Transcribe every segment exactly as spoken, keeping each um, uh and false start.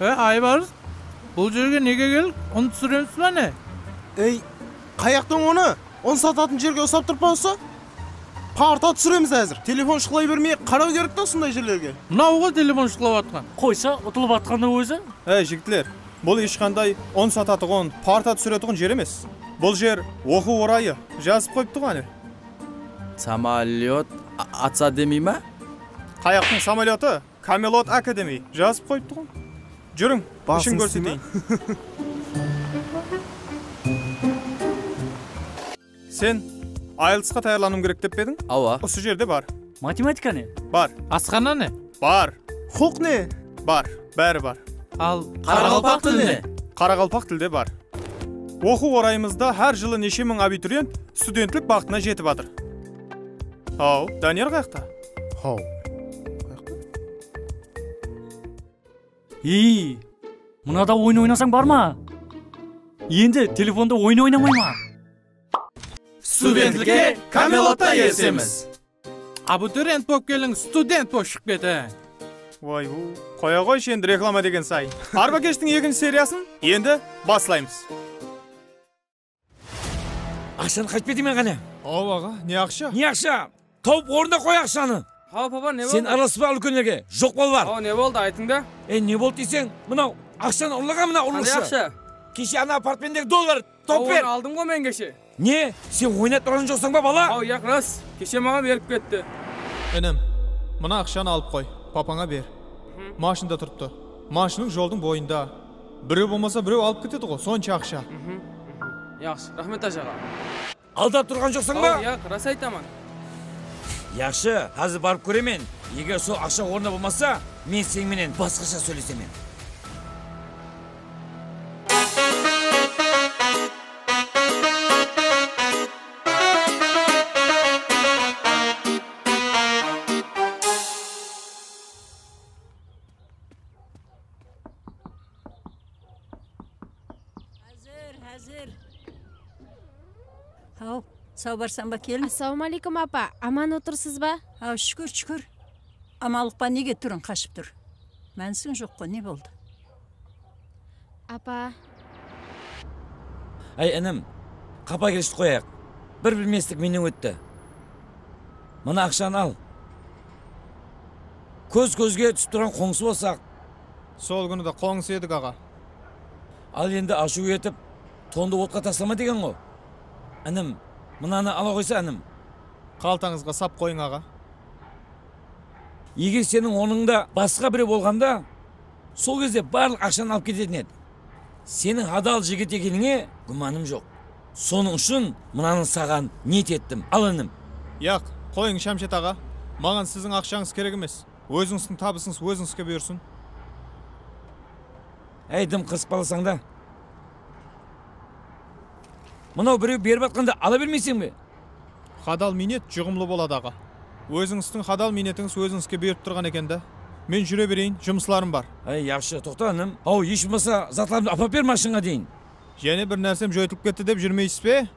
E, Aybarıs, bul jerge nege keldik? Un túsiremiz ba ne? Ey, qayaqtan onı? Un satatın jerge usap turıp pa usı? Parta túsiremiz házir. Telefon shıqlay bermey qaraw kerek ta usınday jerlerge. Mınaw ǵoy telefon shıqlap atqan. Qoysa, utılıp atqanda ózi. Ey, jigitler, bul hesh qanday un satatuǵın, parta túsiretuǵın jer emes. Bul jer oqıw orayı, jazıp qoyıptı ǵo áne. Samolyot a-, otsa demey ma? Qayaqtıń samolyotı? Kamelot akademiy jazıp qoyıptı ǵo. Júriń, ishın kórseteyin. Sen ayeltsqa tayarlanıwım kerek dep pe ediń? Awa. Usı jerde bar. Matematika ne? Bar. Asxana ne? Bar. Huqıq ne? Bar. Bári bar. Al, qaraqalpaq tili ne? Qaraqalpaq tilde bar. Oqıw orayımızda hár jılı neshe mıń abituriyent studentlik baxtına jetip atır. Haw, Dániyar qayaqta? Haw. Ey, mınada oyın oynasań bar ma? Endi telefonda oyın oynamay ma? Studentlikke Kamelotta erisemiz. Abituriyent bolıp keliń, student bolıp shıǵıp ketiń. Voy, bu, qoya qoyshı endi reklama degen sayın. Arba keshtiń ekinshi seriyasın endi baslaymız. Aqshanı qaytıp keteymen qáne. Aw, aǵa, ne aqsha? Ne aqsha? Tawıp ornına qoy aqshanı. Haw, papa, ne boldı? Sen aralaspa úlkenlerge, joq balalar. Haw, ne boldı, aytıń da. E, ne boldı deyseń, mınaw aqshanı urlaǵan mına urlıqshı. Qanday aqsha? Keshe ana apartmendegi dollar tawıp ber. Onı aldım ǵo men keshe. Ne? Sen oynap turǵan joqsań ba, bala? Haw, yaq, ras. Keshe maǵan berip ketti. Inim, mına aqshanı alıp qoy, papańa ber. Mashında turıptı. Mashınıń joldıń boyında. Birew bolmasa birew alıp ketedi ǵo, sonsha aqsha. Yaqshı, raxmet, ájaǵa. Aldap turǵan joqsań ba? Haw, yaq, ras aytaman. Yaqshı, házir barıp kóremen. Eger sol aqsha ornında bolmasa, men seń menen basqasha sóylesemen. Házir, házir. Haw, saw barsań ba, kelin? Assalawma aleykum, apa. Aman otırsız ba? Haw, shúkir, shúkir. Amanlıq pa, nege túriń qashıp tur? Mánisiń joq ǵo, ne boldı? Apa. Áy, inim, qapa kelishdi qoyayıq. Bir bilmeslik mennen ótti. Mına aqshanı al. Kóz kózge túsip turǵan qońsı bolsaq. Sol kúni de qońsı edik, aǵa. Al endi ashıw etip, tondı otqa taslama degen ǵo. Inim, mınanı ala qoysa, inim. Qaltańızǵa sap qoyıń, aǵa. Eger seniń ornıńda basqa birew bolǵanda, sol gezde barlıq aqshanı alıp ketetin edi. Seniń hadal jigit ekenińe gúmanım joq. Sonıń ushın mınanı saǵan niyet ettim. Al, inim. Yaq, qoyıń, Shamshet aǵa. Maǵan siziń aqshańız kerek emes. Ózińizdiń tabısıńız ózińizge buyırsın. Áy, dım qırsıq balasań da. Mınaw birew berip atqanda ala bermeyseń be? Hadal miynet juǵımlı boladı, aǵa. Ózińizdiń hadal miynetińiz ózińizge berip turǵan eken da. Men júre bereyin, jumıslarım bar. Áy, yaqshı, toqta, inim. Haw, hesh bolmasa zatlarımdı apap ber mashınǵa deyin. Jáne bir nársem joytılıp ketti dep júrmeysiz be?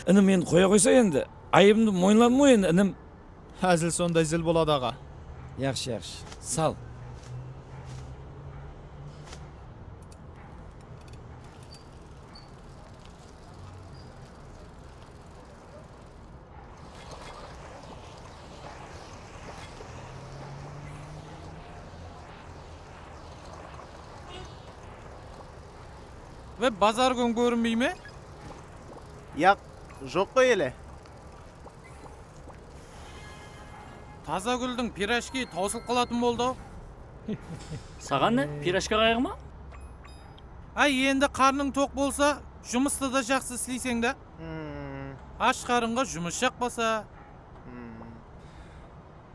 Inim, endi qoya qoysa endi. Ayıbımdı moyınladım ǵoy endi, inim. Házil sonday zil boladı, aǵa. Yaqshı, yaqshı. Sal. Ve bazar kún kórinbey me? Yaq, joq ǵoy ele. Tazagúldiń pirojki tawsılıp qalatın boldı-aw. Saǵan ne? Pirojka qayǵı ma? Ay, endi qarnıń toq bolsa, jumıstı da jaqsı isleyseń da. Ash qarınǵa jumıs jaqpasa.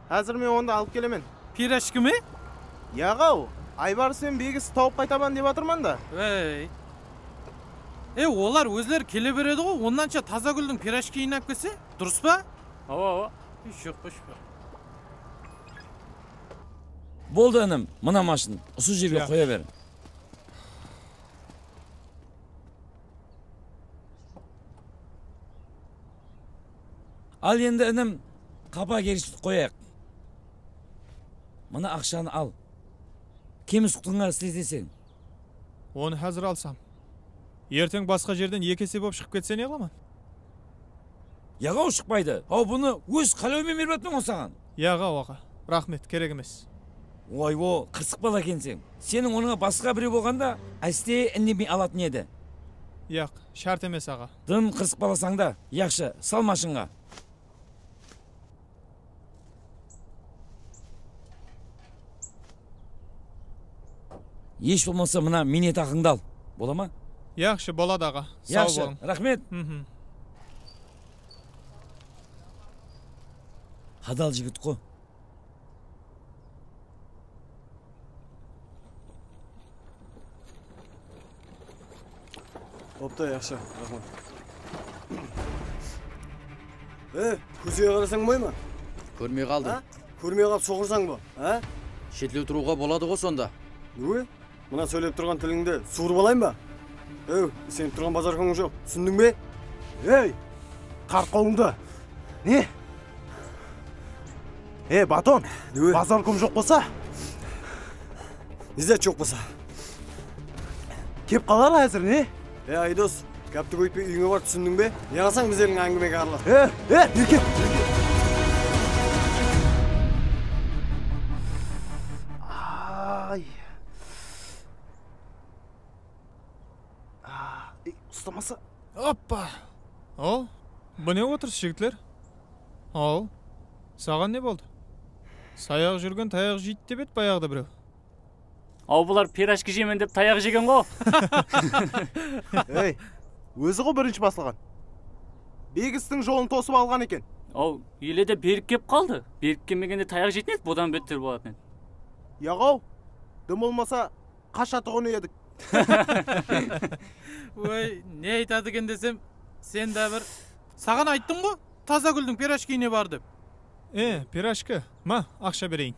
Házir men onı alıp kelemen. Pirojki me? Yaq-aw, Aybarıs penen Begisti tawıp qaytaman dep atırman da. Ey. E, olar ózleri kele beredi ǵoy, onnansha Tazagúldiń pirojkiin alıp kelse, durıs pa? Awa, awa. Ey, joq, qoyshı. Boldı, inim, mına mashın, usı jerge qoya ber. Al endi, inim, qapa kelishdi qoyayıq. Mına aqshanı al. Kemis qutınǵa isleseseń. Onı házir alsam. Erteń basqa jerden eki ese bolıp shıǵıp ketse ne qılaman? Yaǵaw, shıqpaydı. Aw, bunı óz qálewime berip atırman ǵoy saǵan. Yaǵaw, aǵa. Raxmet, kerek emes. Oy-o, qırsıq bala ekenseń. Seniń ornıńa basqa birew bolǵanda, áste, indemey alatın edi. Yaq, shárt emes, aǵa. Dım qırsıq balasań da. Yaqshı, sal mashınǵa. Esh bolmasa, mına miynet haqıńdı al. Bola ma? Yaqshı, boladı, aǵa. Saw bolıń. Yaqshı, raxmet. Mhm. Hadal jigit ǵo. Boptı, yaqshı, raxmet. E, kózge qarasań boy ma? Kórmey qaldım. Ha? Kórmey qalıp soqırsań ba, ha? Shetlew turıwǵa boladı ǵo sonda. Nege? Mına sóylep turǵan tilińdi suwırıp alayın ba? Ew, isenip turǵan bazarkomıń joq, túsindiń be? Ey, qartqawıńdı! Ne? E, Baton, bazarkom joq bolsa? Ne zat joq bolsa? Kep qalar házir, ne? E, Aydos, gápti kóytpey úyińe bar, túsindiń be? Ne qılsań bizlerdiń áńgimege aralap? E, e, Berke! Ay. A, ey, ustamasa. Oppa! O, bu ne otırıs, jigitler? Aw, saǵan ne boldı? Sayaq júrgen tayaq jeydi dep edi bayaǵıda birew. Aw, bular pirajki jemen dep tayaq jegen ǵo. Ey, ózi ǵo birinshi baslaǵan. Begistiń jolın tosıp alǵan eken. Aw, ele de berip kep qaldı. Berip kelmegende tayaq jeytin edi, budan better bolatın edi. Yaǵaw, dım bolmasa, qashatuǵın edik. Oy, ne aytadı eken desem, sen de bir. Saǵan ayttım ǵo, Tazagúldiń pirajkiyine bar dep. E, pirajki, ma, aqsha bereyin.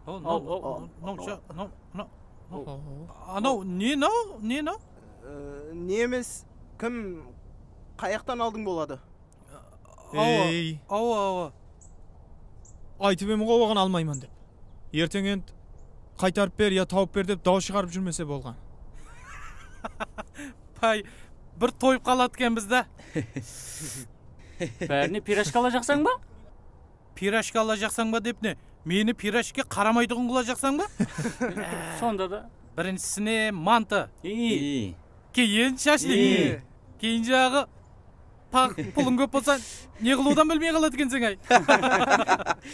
Al, al, al, al, al, al, al. Anaw, ne naw, ne naw? E, ne emes, kim, qayaqtan aldıń boladı? Awa, ey, awa, awa. Aytıp em ǵo oǵan almayman dep. Erteń ent qaytarıp ber ya tawıp ber dep daw shıǵarıp júrmese bolǵan. Pay, bir toyıp qaladı ekenbiz da. Bárine pirajka alajaqsań ba? Pirajka alajaqsań ba dep ne? Meni pirajkaǵa qaramaytuǵın qılajaqsań ba? Sonda da. Birinshisine mantı. Ey. Keyin shashlik. Ey. Keyin jaǵı Paq, pulıń kóp bolsa, ne qılıwdan bilmey qaladı ekenseń, ay.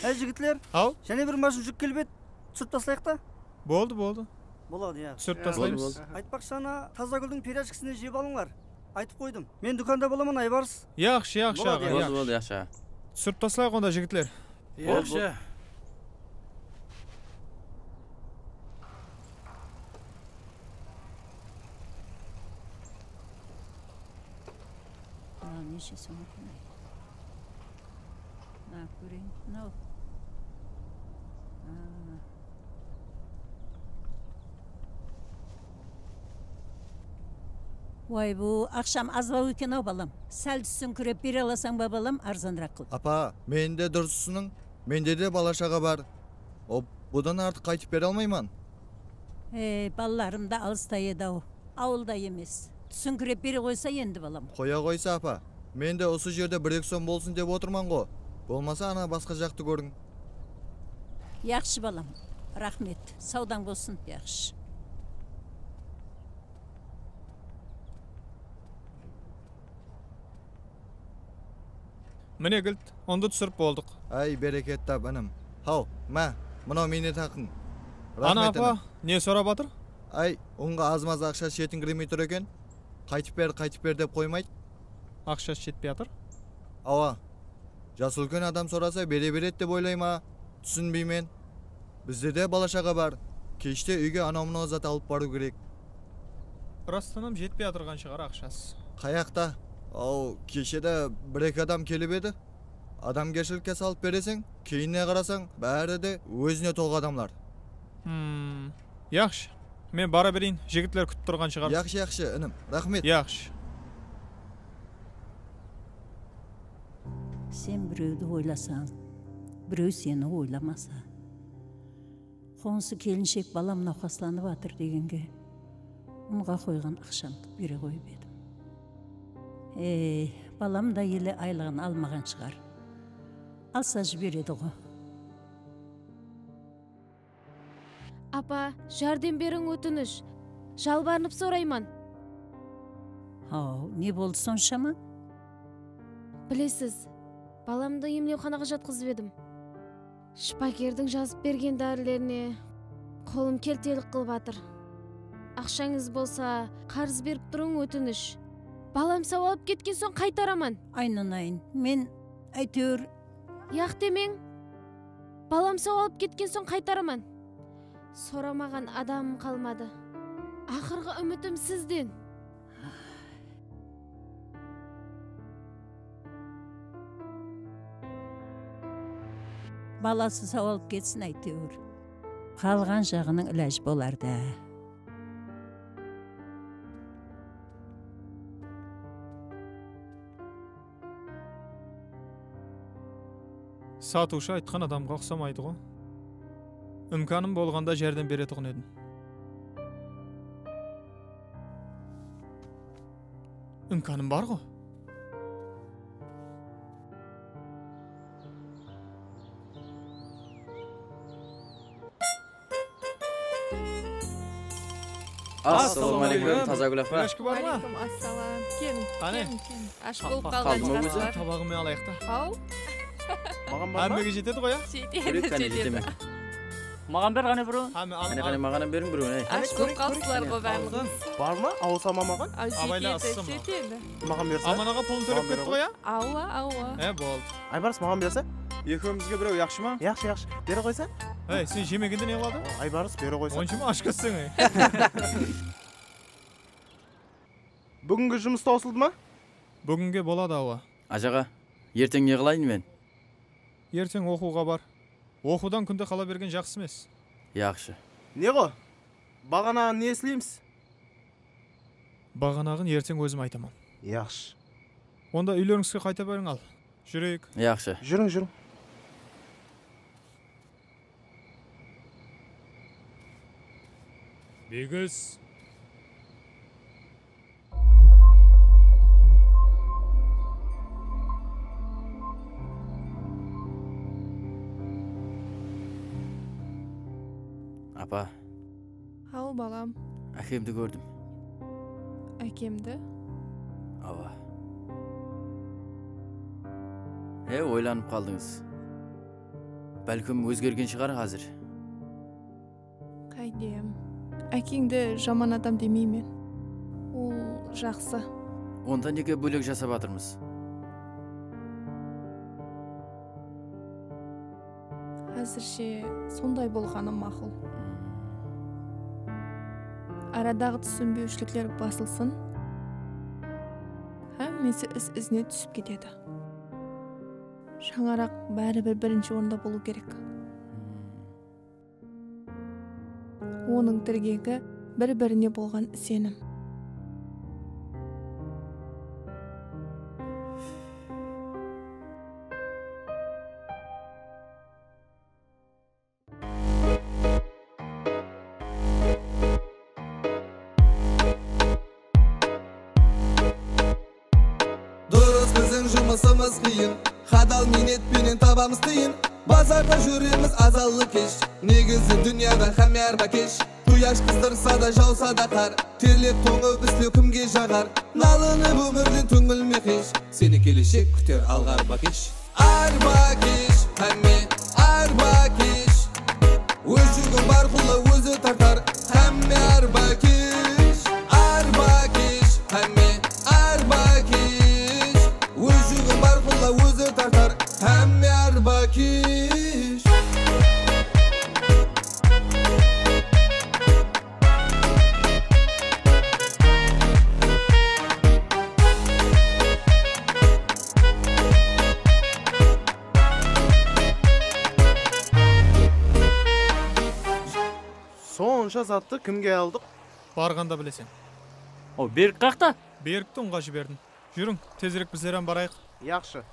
Hey, jigitler. Haw? Jáne bir mashın júk kelip edi. Túsirip taslayıq ta? Boldı, boldı. Boladı, ya. Túsirip taslaymız. Boldı, boldı. Aytpaqshı, ana Tazagúldiń pirajkisine jep alıńlar. Aytıp qoydım. Men dúkanda bolaman, Aybarıs. Yaqshı, yaqshı, aǵa, yaqshı. Boldı, boldı, yaqshı. Túsirip taslayıq onda, jigitler. Yaqshı. Mınaw neshe som eken? Mına, kóreyin. Mınaw. Aa. Way, bul aqsham azbaw eken-aw, balam. Sál túsińkirep bere alasań ba, balam, arzanıraq qılıp? Apa, meni de durıs túsiniń. Mende de bala-shaǵa bar. O, budan artıq qaytıp bere almayman. E, balalarım da alısta edi-aw. Awılda emes. Túsińkirep bere qoysa endi, balam. Qoya qoysa, apa. Men de usı jerde bir-eki som bolsın dep otırman ǵo. Bolmasa, ana basqa jaqtı kóriń. Yaqshı, balam. Raxmet. Sawdań bolsın. Yaqshı. Mine, gilt, undı túsirip boldıq. Ay, bereket tap, inim. Haw, má, mınaw miynet haqıń. Raxmet, inim. Ana apa, ne sorap atır? Ay, unǵa az-maz aqsha shetińkiremey tur eken. Qaytıp ber, qaytıp ber dep qoymaydı. Aqshası jetpey atır? Awa. Jası úlken adam sorasa, bere beredi dep oylayma. Túsinbeymen. Bizde de bala-shaǵa bar. Keshte úyge anaw-mınaw zat alıp barıw kerek. Rastınam jetpey atırǵan shıǵar aqshası. Qayaqta? Aw, keshe de bir-eki adam kelip edi. Adamgershilikke salıp bereseń, keyinine qarasań, bári de ózine tolıq adamlar. Hmm, yaqshı. Men bara bereyin, jigitler kútip turǵan shıǵar. Yaqshı, yaqshı, inim. Raxmet. Yaqshı. Sen birewdi oylasań, Birew seni oylamasa. Qońsı kelinshek balam nawqaslanıp atır degenge unǵa qoyǵan aqshamdı bere qoyıp edim. Ey, balam da ele aylıǵın almaǵan shıǵar. Alsa jiberedi ǵo. Apa, járdem beriń, ótinish. Jalbarınıp sorayman. Haw, ne boldı sonshama? Bilesiz, balamdı emlewxanaǵa jatqızıp edim. Shıpakerdiń jazıp bergen dárilerine qolım keltelik qılıp atır. Aqshańız bolsa, qarız berip turıń, ótinish. Balam saw alıp ketken soń qaytaraman. Aynanayın, men, áytewir, Yaq demeń. Balam saw alıp ketken soń qaytaraman. Soramaǵan adamım qalmadı. Aqırǵı úmitim sizden. Balası saw alıp ketsin áytewir. Qalǵan jaǵınıń ilajı bolar da. Satıwshı aytqan adamǵa uqsamaydı ǵo. Imkanım bolǵanda járdem beretuǵın edim. Imkanım bar ǵo. Assalawma áleykum, Tazagúl apa. Gúlashki bar ma? Áleykum assalam. Keliń, keliń, keliń. Ash bolıp qalǵan shıǵarsızlar. Tabaǵıńnan alayıq ta. Haw. Maǵan bar ma? Hámmege jetedi ǵoy, á? Jetedi, jetedi. Maǵan ber ǵáne birew. Hámme al, al. Qáne, qáne, maǵan ham beriń birewin, ey. Ash bolıp qalsızlar ǵoy barlıǵıńız. Bar ma? Awısa ma maǵan? Abayla asısa ma? Jetedi, jetedi. Maǵan bersin. Aman aǵa pulın tólep ketti ǵoy, á? Awa, awa. E, boldı. Aybaris, maǵan berse? Ekewimizge birew, yaqshı ma? Yaqshı, yaqshı. Bere qoysa? Ey, sen jemegende ne qıladı? Aybaris, bere qoysa. Onsha ma ashkassań, ey? Búgingi jumıs tawsıldı ma? Búginge boladı, awa. Ájaǵa, erteń ne qılayın men? Erteń oqıwǵa bar. Oqıwdan kúnde qala bergen jaqsı emes. Yaqshı. Ne ǵo? Baǵanaǵın ne isleymiz? Baǵanaǵın erteń ózim aytaman. Yaqshı. Onda úylerińizge qayta beriń al. Júreyik. Yaqshı. Júriń, júriń. Begis. Apa. Haw, balam. Ákemdi kórdim. Ákemdi? Awa. E, oylanıp qaldıńız. Bálkim, ózgergen shıǵar házir. Qáydem, ákeńdi jaman adam demeymen. Ol jaqsı. Onda nege bólek jasap atırmız? Házirshe sonday bolǵanı maqul. Aradaǵı túsinbewshilikler basılsın. Hámmesi is-izine túsip ketedi. Shańaraq báribir birinshi orında bolıw kerek. Onıń tirgegi bir-birine bolǵan isenim. Durıs, biziń jumısımız qıyın. Hadal miynet penen tabamız tıyın. Bazarda júremiz azanlı-kesh. Negizi dúnyada hámme arba-kesh. Quyash qızdırsa da, jawsa da qar. Terlep, tońıp islew kimge jaǵar? Nalınıp ómirden túńilme hesh. Seni keleshek kúter alǵa arba-kesh. Arba-kesh, hámme arba-kesh. Óz júgin barqulla ózi tartar, hámme arba-kesh. Arba-kesh, hámme arba-kesh. Óz júgin barqulla ózi tartar, hámme arba-kesh. Sonsha zattı kimge aldıq? Barǵanda bileseń. O, Berik qaqta? Berikti unǵa jiberdim. Júriń, tezirek bizler hám barayıq. Yaqshı.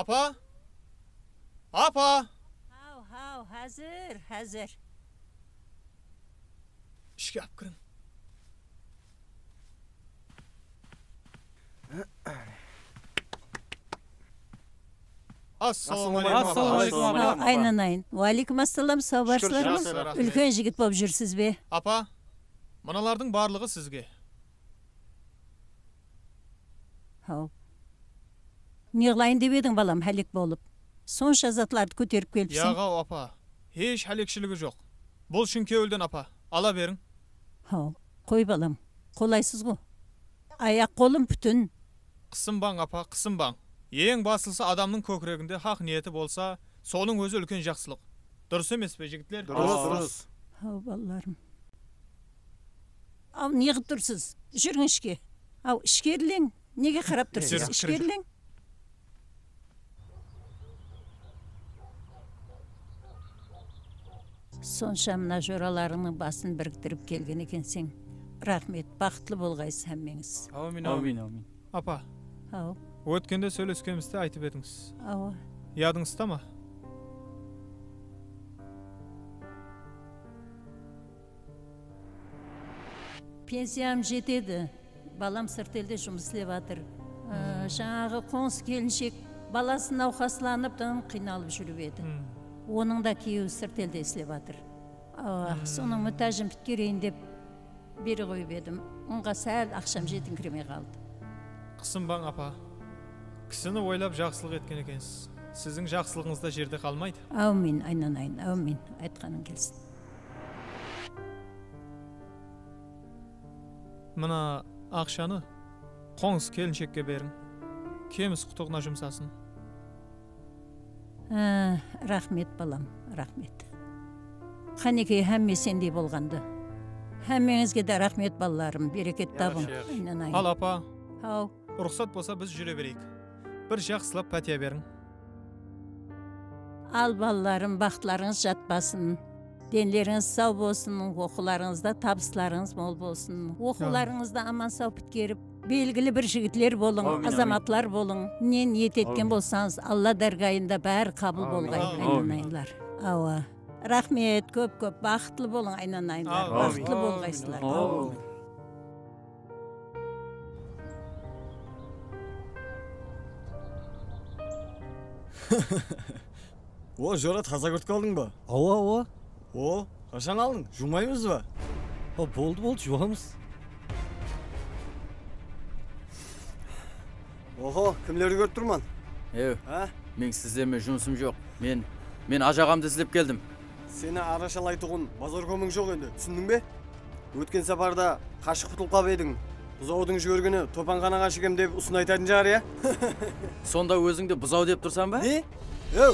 Apa! Apa! Haw, haw, házir, házir. Ishke alıp kiriń. Assalamu aleykum, apa. Assalamu aleykum, apa. Aynanayın. Wa aleykum assalam, saw barsızlar ma? Jaqsı, raxmet. Úlken jigit bolıp júrsiz be? Apa, mınalardıń barlıǵı sizge. Haw. Ne qılayın dep ediń, balam, hálek bolıp? Sonsha zatlardı kóterip kelipseń. Yaq-aw, apa. Hesh háleksheligi joq. Bul shın kewilden, apa. Ala beriń. Haw, qoy, balam. Qolaysız ǵo. Ayaq-qolım pútin. Qısınbań, apa, qısınbań. Eń baslısı, adamnıń kókireginde haq niyeti bolsa, sonıń ózi úlken jaqsılıq. Durıs emes pe, jigitler? Durıs, durıs. Haw, balalarım. Aw, ne qıp tursız? Júriń ishke. Aw, ishkerileń. Nege qarap tursız? Ishkerileń. Sonsha mına joralarıńnıń basın biriktirip kelgen ekenseń. Raxmet, baxıtlı bolǵaysız hámmeńiz. Áwmin, áwmin. Áwmin, áwmin. Apa. Haw. Ótkende sóyleskenimizde aytıp edińiz. Awa. Yadıńızda ma? Pensiyam jetedi. Balam sırt elde jumıs islep atır. Ee, jańaǵı qońsı kelinshek balası nawqaslanıp, dım qıynalıp júrip edi. Onıń da kúyewi sırt elde islep atır. Awa, sonıń mútájin pitkereyin dep bere qoyıp edim. Onǵa sál aqsham jetińkiremey qaldı. Qısınbań, apa. Kisini oylap jaqsılıq etken ekensiz. Siziń jaqsılıǵıńız da jerde qalmaydı. Áwmin, aynanayın, áwmin. Aytqanıń kelsin. Mına aqshanı qońsı kelinshekke beriń. Kemis qutıǵına jumsasın. Há, raxmet, balam, raxmet. Qánekey, hámme sendey bolǵandı. Hámmeńizge de raxmet, balalarım, bereket tabıń. Yaqshı, yaqshı. Aynanayın. Al, apa. Haw. Ruxsat bolsa, biz júre bereyik. Bir jaqsılap pátiya beriń. Al, balalarım, baxıtlarıńız jatpasın. Denlerińiz saw bolsın, oqıwlarıńızda tabıslarıńız mol bolsın. Oqıwlarıńızdı aman-saw pitkerip, belgili bir jigitler bolıń, azamatlar bolıń. Ne niyet etken bolsańız, Alla dárgayında bári qabıl bolǵay, aynanayınlar. Awa. Raxmet, kóp-kóp. Baxıtlı bolıń, aynanayınlar. Baxıtlı bolǵaysızlar. O, jora, taza kúrtke aldıń ba? Awa, awa. O, qashan aldıń? Juwmaymız ba? Ha, boldı, boldı, juwamız. Oho, kimlerdi kórip turman? Ew, ha? Meniń sizler menen jumısım joq. Men, men ájaǵamdı izlep keldim. Seni arashalaytuǵın bazorkomiń joq endi, túsindiń be? Ótken saparda qashıp qutılıp qap ediń. Buzawdıń jibergeni topańxanaǵa shekem dep usını aytatın shıǵar, ya? Sonda ózińdi buzaw dep tursań ba? Ne? Ew!